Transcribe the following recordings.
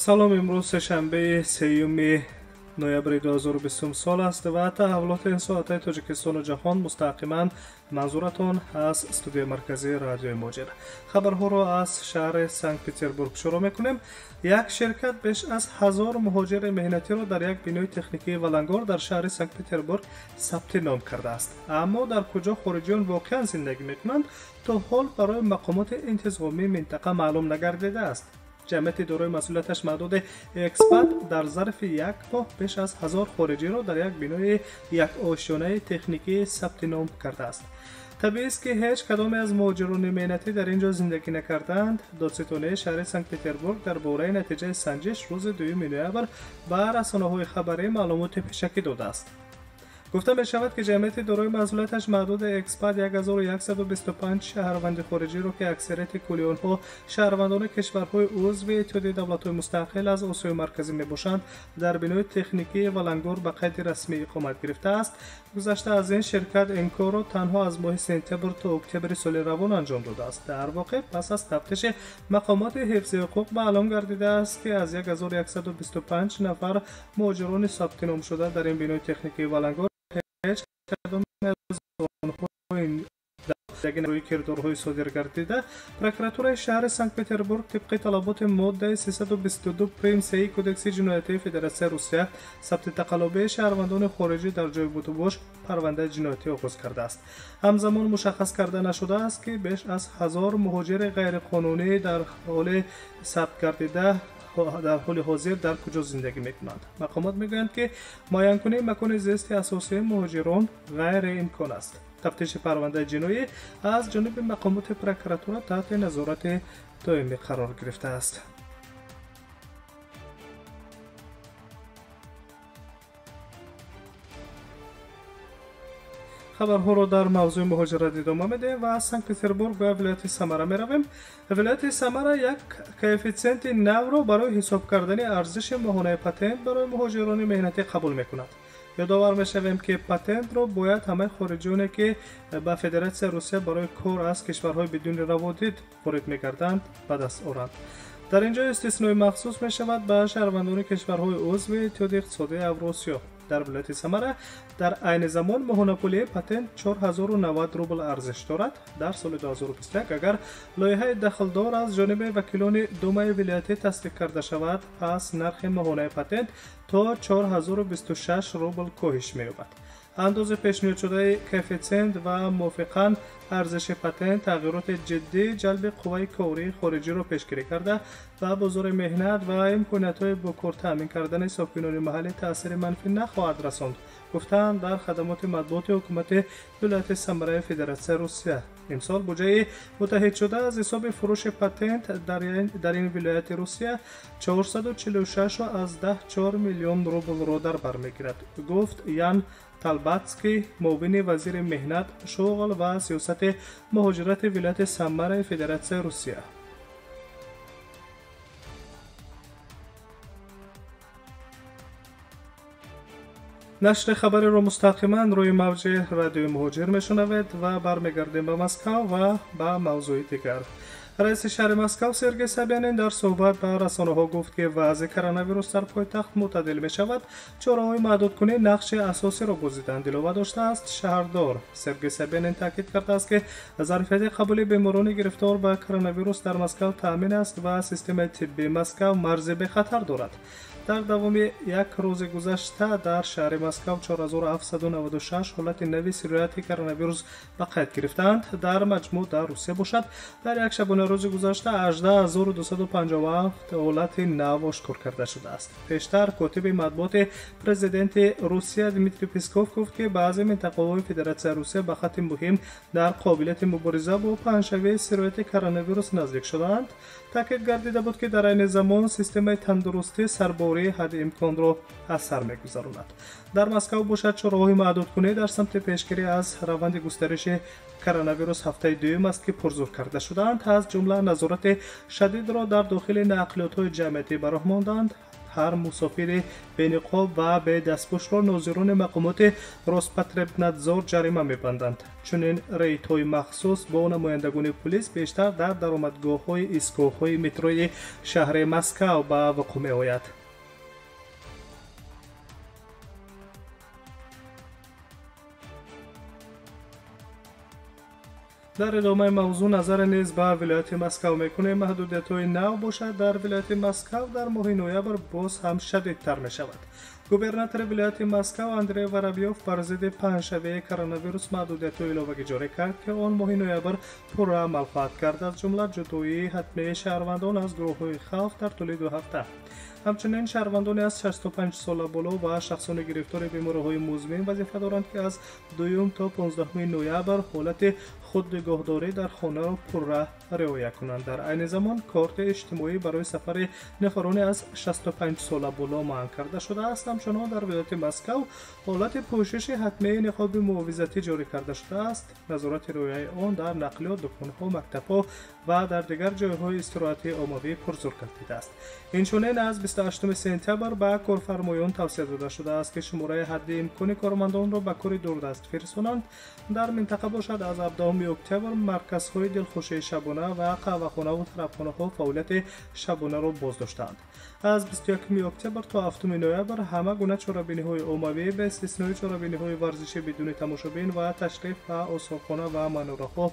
Салом, имрӯз сешанбеи 3 ноябри 2020 сол аст ва таҳаввулоти ин соатаи Тоҷикистону ҷаҳон мустақиман манзуратон аз студияи марказии радиои Муҳоҷир. Хабарҳоро аз шаҳри Санкт-Петербург шурӯъ мекунем. Як ширкат беш аз 1000 муҳоҷири меҳнатиро дар як бинои техникии Валангор дар шаҳри Санкт-Петербург сабти ном кардааст. Аммо дар куҷо хориҷиён воқеан зиндагӣ мекунанд, то ҳол барои мақомоти интизомии минтақа маълум нагардидааст. Ҷамъияти дорои масъулияташ маҳдуди «Экспат» дар зарфи як моҳ беш аз 1000 хориҷиро дар як бинои якошёнаи техникӣ сабти ном кардааст. Табиист, ки ҳеҷ кадоме аз муҳоҷирони меҳнатӣ дар ин ҷо зиндагӣ накардаанд. Додситонии шаҳри Санкт-Петербург дар бораи натиҷаи санҷиш рӯзи 2 ноябр ба расонаҳои хабарӣ маълумоти пешакӣ додааст. Гуфта мешавад, ки ҷамъияти дорои масъулияташ маҳдуди «Экспат» 1125 шаҳрванди хориҷиро, ки аксарияти кулли онҳо шаҳрвандони кишварҳои узви Иттиҳоди давлатҳои мустақил аз Осиёи Марказӣ мебошанд, дар бинои техникии Валангор ба қайди расмӣ иқомат гирифтааст. Гузашта аз ин, ширкат ин корро танҳо аз моҳи сентябр то октябри соли равон анҷом додааст. Дар воқеъ, пас аз тафтиши мақомоти ҳифзи ҳуқуқ маълум гардидааст, ки аз 1125 нафар муҳоҷирони сабтиномшуда дар ин бинои техникии Валангор ҳеҷ кадоме аз онҳо рӯи кирдорҳои содир гардида. Прокуратураи шаҳри Санкт-Петербург тибқи талаботи моддаи 322 прим 3 Кодекси ҷиноятии Федератсияи Русия сабти тақаллубии шаҳрвандони хориҷӣ дар ҷои будубош парвандаи ҷиноятӣ оғоз кардааст. Ҳамзамон мушаххас карда нашудааст, ки беш аз 1000 муҳоҷири ғайриқонунӣ дар ҳоли сабт гардида дар ҳоли ҳозир дар куҷо зиндагӣ мекунанд. Мақомот мегӯянд, ки муайянкунии макони зисти асосии муҳоҷирон ғайриимкон аст. Тафтиши парвандаи ҷиноӣ аз ҷониби мақомоти прокуратура таҳти назорати доимӣ қарор гирифтааст. Хабарҳоро дар мавзӯи муҳоҷират идома медиҳем ва аз Санкт-Петербург ба вилояти Самара меравем. Вилояти Самара як коэффитсиенти навро барои ҳисоб кардани арзиши моҳонаи патент барои муҳоҷирони меҳнатӣ қабул мекунад. Ёдовар мешавем, ки патентро бояд ҳамаи хориҷиёне, ки ба Федератсияи Русия барои кор аз кишварҳои бидуни раводид ворид мегарданд, ба даст оранд. Дар ин ҷо истиснои махсус мешавад ба шаҳрвандони кишварҳои узви Иттиҳоди иқтисодии Авросиё. Дар вилояти Самара дар айни замон моҳонапулии патент 4090 рубл арзиш дорад. Дар соли 2021, агар лоиҳаи дахлдор аз ҷониби вакилони Думаи вилоятӣ тасдиқ карда шавад, пас нархи моҳонаи патент то 4026 рубл коҳиш меёбад. Андози пешниҳодшудаи коэффитсиент ва мувофиқан арзиши патент тағйироти ҷиддӣ ҷалби қувваи кории хориҷиро пешгирӣ карда, ба бозори меҳнат ва имкониятҳои бо кор таъмин кардани сокинони маҳаллӣ таъсири манфӣ нахоҳад расонд, гуфтаанд дар хадамоти матбуоти ҳукумати вилояти Самараи Федератсияи Русия. Имсол буҷаи муттаҳидшуда аз ҳисоби фурӯши патент дар ин вилояти Русия 446,4 миллион рублро дар бар мегирад, гуфт Ян Талбатский, муовини вазири меҳнат, шуғл ва сиёсати муҳоҷирати вилояти Самараи Федератсияи Русия. Нашри хабариро мустақиман рӯи мавҷи радиои Муҳоҷир мешунавед ва бармегардем ба Москав ва ба мавзӯи дигар. Раиси шаҳри Москав Сергей Собянин дар суҳбат ба расонаҳо гуфт, ки вазъи коронавирус дар пойтахт мӯътадил мешавад, чораҳои маҳдудкунӣ нақши асосиро бозиданд, илова доштааст шаҳрдор. Сергей Собянин таъкид кардааст, ки зарфияти қабули беморони гирифтор ба коронавирус дар Москав таъмин аст ва системаи тиббии Москав марзи бехатар дорад. Дар давоми як рӯзи гузашта дар шаҳри Москав 4796 ҳолати нави сирояти коронавирус ба қайд гирифтаанд. Дар маҷмӯъ дар Русия бошад, дар як шабонарӯзи гузашта 18257 ҳолати нав ошкор карда шудааст. Пештар котиби матбуоти президенти Русия Дмитрий Песков гуфт, ки баъзе минтақаҳои Федератсияи Русия ба хатти муҳим дар қобилияти мубориза бо паҳншавии сирояти коронавирус наздик шудаанд. Таъкид гардида буд, ки дар айни замон системаи тандурустӣ сарбории ҳадди имконро аз сар мегузаронад. Дар Москав бошад, чораҳои маҳдудкунӣ дар самти пешгирӣ аз раванди густариши коронавирус ҳафтаи дуюм аст, ки пурзур карда шудаанд. Аз ҷумла назорати шадидро дар дохили нақлиётҳои ҷамъиятӣ ба роҳ монданд. Ҳар мусофири бениқоб ва бедастпӯшро нозирони мақомоти Роспотребнадзор ҷарима мебанданд. Чунин рейдҳои махсус бо намояндагони пулис бештар дар даромадгоҳҳои истгоҳҳои метрои шаҳри Москав ба вуқӯъ меояд. Дар идомаи мавзӯъ назаре низ ба вилояти Москав мекунем. Маҳдудиятҳои нав бошад дар вилояти Москав дар моҳи ноябр боз ҳам шадидтар мешавад. Губернатори вилояти Москав Андрей Воробьев бар зидди паҳншавии коронавирус маҳдудиятҳои иловагӣ ҷорӣ кард, ки он моҳи ноябр пурра амал хоҳад кард, аз ҷумла ҷудоии ҳатмии шаҳрвандон аз гурӯҳҳои хавф дар тӯли 2 ҳафта. Ҳамчунин шаҳрвандони аз 65 сола боло ва шахсони гирифтори бемориҳои музмин вазифа доранд, ки аз 2 то 15 ноябр ҳолати худнигоҳдорӣ дар хонаро пурра риоя кунанд. Дар айни замон корти иҷтимоӣ барои сафари нафароне аз 65 сола боло манъ карда шудааст. Ҳамчунон дар вилояти Москав ҳолати пӯшиши ҳатмии ниқоби муҳофизатӣ ҷорӣ карда шудааст. Назорати риояи он дар нақлиёт, дуконҳо, мактабҳо ва дар дигар ҷойҳои истироҳатии оммавӣ пурзур гардидааст. Инчунин аз 28 сентябр ба корфармоён тавсия дода шудааст, ки шумораи ҳадди имкони кормандонро ба кори дурдаст фирсонанд. Дар минтақа бошад аз 17 октябр марказҳои дилхушии шабона ва қаҳвахонаву тарабхонаҳо фаъолияти шабонаро боздоштаанд. Аз 21 октябр то 7 ноябр ҳама гуна чорабиниҳои оммавӣ ба истиснои чорабиниҳои варзишӣ бидуни тамошобин ва ташриф ба осорхона ва манораҳо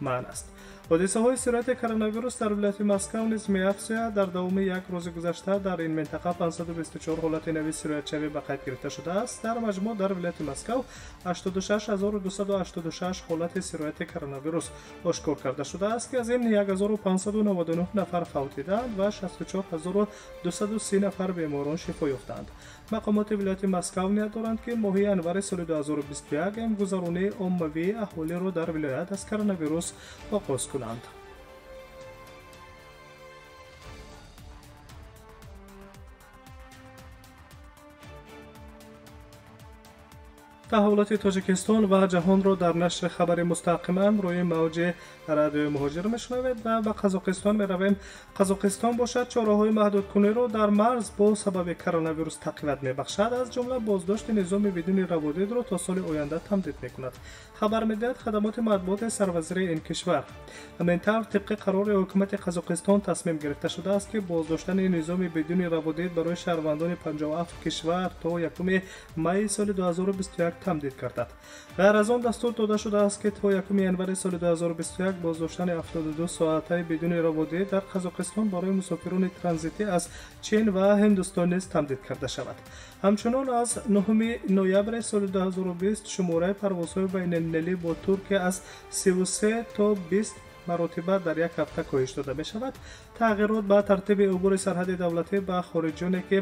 манъ аст. Ҳодисаҳои сирояти коронавирус дар вилояти Москав низ меафзояд. Дар давоми як рӯзи гузашта дар ин минтақа 524 ҳолати нави сироятшавӣ ба қайд гирифта шудааст. Дар маҷмӯъ дар вилояти Москав 86286 ҳолати сирояти коронавирус ошкор карда шудааст, ки аз ин 1599 нафар фавтидаанд ва 64230 нафар беморон шифо ёфтаанд. Мақомоти вилояти Москав ният доранд, ки моҳи январи соли 2021 эмгузаронии оммавии аҳолиро дар вилоят аз коронавирус оғоз кунанд. Таҳаввулоти Тоҷикистон ва ҷаҳонро дар нашри хабари мустақиман рӯи мавҷи радиои Муҳоҷир мешунавед ва ба Қазоқистон меравем. Қазоқистон бошад чораҳои маҳдудкуниро дар марз бо сабаби коронавирус тақвият мебахшад, аз ҷумла боздошти низоми бидуни раводидро то соли оянда тамдид мекунад, хабар медиҳад хадамоти матбуоти сарвазири ин кишвар. Ҳамин тавр, тибқи қарори ҳукумати Қазоқистон тасмим гирифта шудааст, ки боздоштани низоми бидуни раводид барои шаҳрвандони 57 кишвар то 1 майи соли 2021 тамдид гардад. Ғайр аз он дастур дода шудааст, ки то 1 январи соли 2021 боздоштани 72 соатаи бидуни раводид дар Қазоқистон барои мусофирони транзитӣ аз Чин ва Ҳиндустон низ тамдид карда шавад. Ҳамчунон аз 9 ноябри соли 2020 шумораи парвозҳои байналмилалӣ бо Туркия аз 33 то 20 маротиба дар як ҳафта коҳиш дода мешавад. Тағйирот ба тартиби убури сарҳади давлатӣ ба хориҷиёне, ки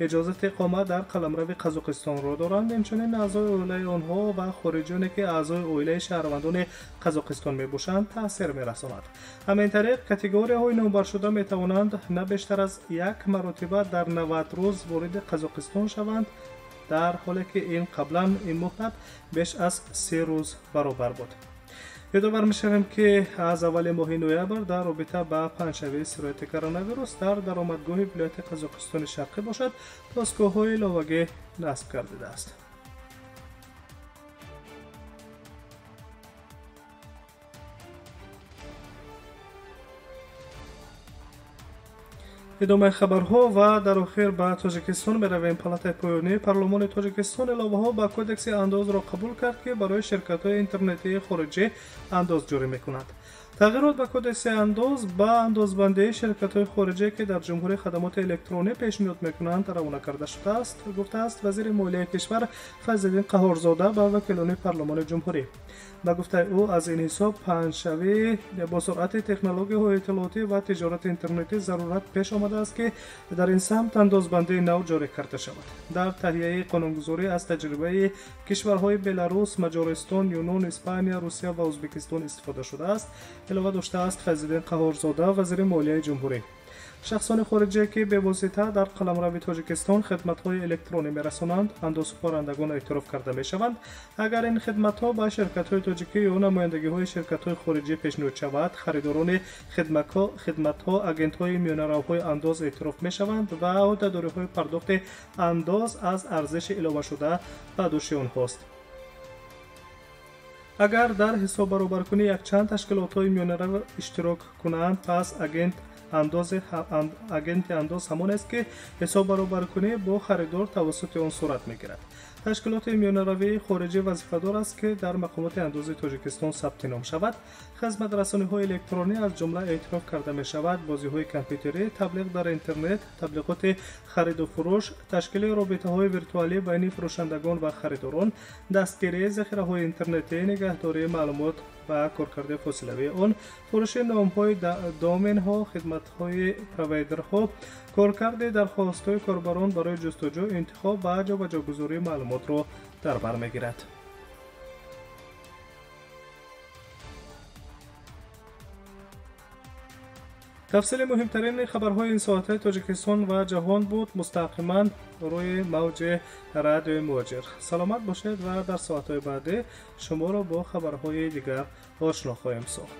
иҷозати иқомат дар қаламрави Қазоқистонро доранд, инчунин аъзои оилаи онҳо ва хориҷиёне, ки аъзои оилаи шаҳрвандони Қазоқистон мебошанд, таъсир мерасонад. Ҳамин тариқ, категорияҳои номбаршуда метавонанд на бештар аз як маротиба дар 90 рӯз вориди Қазоқистон шаванд, дар ҳоле ки ин қаблан ин муҳлат беш аз 3 рӯз баробар буд. Ёдовар мешавем, ки аз аввали моҳи ноябр дар робита ба паҳншавии сирояти коронавирус дар даромадгоҳи вилояти Қазоқистони Шарқӣ бошад постгоҳҳои иловагӣ насб гардидааст. Идомаи хабарҳо ва дар охир ба Тоҷикистон меравем. Палатаи поёнии парлумони Тоҷикистон иловаҳо ба кодекси андозро қабул кард, ки барои ширкатҳои интернетии хориҷӣ андоз ҷорӣ мекунад. Тағйирот ба кодекси андоз ба андозбандии ширкатҳои хориҷӣ, ки дар ҷумҳурӣ хадамоти электронӣ пешниҳод мекунанд, равона карда шудааст, гуфтааст вазири молияи кишвар Фазлиддин Қаҳорзода ба вакилони парлумони ҷумҳурӣ. Ба гуфтаи ӯ, аз ин ҳисоб паҳншавӣ бо суръати технологияҳои иттилоотӣ ва тиҷорати интернетӣ зарурат пеш омадааст, ки дар ин самт андозбандии нав ҷорӣ карда шавад. Дар таҳияи қонунгузорӣ аз таҷрибаи кишварҳои Беларус, Маҷористон, Юнон, Испания, Русия ва Ӯзбекистон истифода шудааст, илова доштааст Фазлиддин Қаҳорзода, вазири молияи ҷумҳурӣ. Шахсони хориҷие, ки бевосита дар қаламрави Тоҷикистон хидматҳои электронӣ мерасонанд, андозсупорандагон эътироф карда мешаванд. Агар ин хидматҳо ба ширкатҳои тоҷикӣ ё намояндагиҳои ширкатҳои хориҷӣ пешниҳод шавад, харидорони хидматҳо агентҳои миёнаравҳои андоз эътироф мешаванд ва ӯҳдадориҳои пардохти андоз аз арзиши иловашуда ба дӯши онҳост. Агар дар ҳисоббаробаркунӣ якчанд ташкилотҳои миёнарав иштирок кунанд, пас агенти андоз ҳамон аст, ки ҳисоббаробаркунӣ бо харидор тавассути он сурат мегирад. Ташкилоти миёнаравии хориҷӣ вазифадор аст, ки дар мақомоти андози Тоҷикистон сабти ном шавад. Хизматрасониҳои электронӣ аз ҷумла эътироф карда мешавад бозиҳои компютерӣ, таблиғ дар интернет, таблиғоти хариду фурӯш, ташкили робитаҳои виртуалӣ байни фурӯшандагон ва харидорон, дастгирии захираҳои интернетӣ, нигаҳдории маълумот ва коркарди фосилавии он, фурӯши номҳои доменҳо, хидматҳои провайдерҳо, коркарди дархостҳои корбарон барои ҷустуҷӯ, интихоб ва ҷобаҷогузории маълумотро дар бар мегирад. Тафсили муҳимтарини хабарҳои ин соатаи Тоҷикистон ва ҷаҳон буд мустақиман рӯи мавҷи радиои Муҳоҷир. Саломат бошед ва дар соатҳои баъдӣ шуморо бо хабарҳои дигар ошно хоҳем сохт.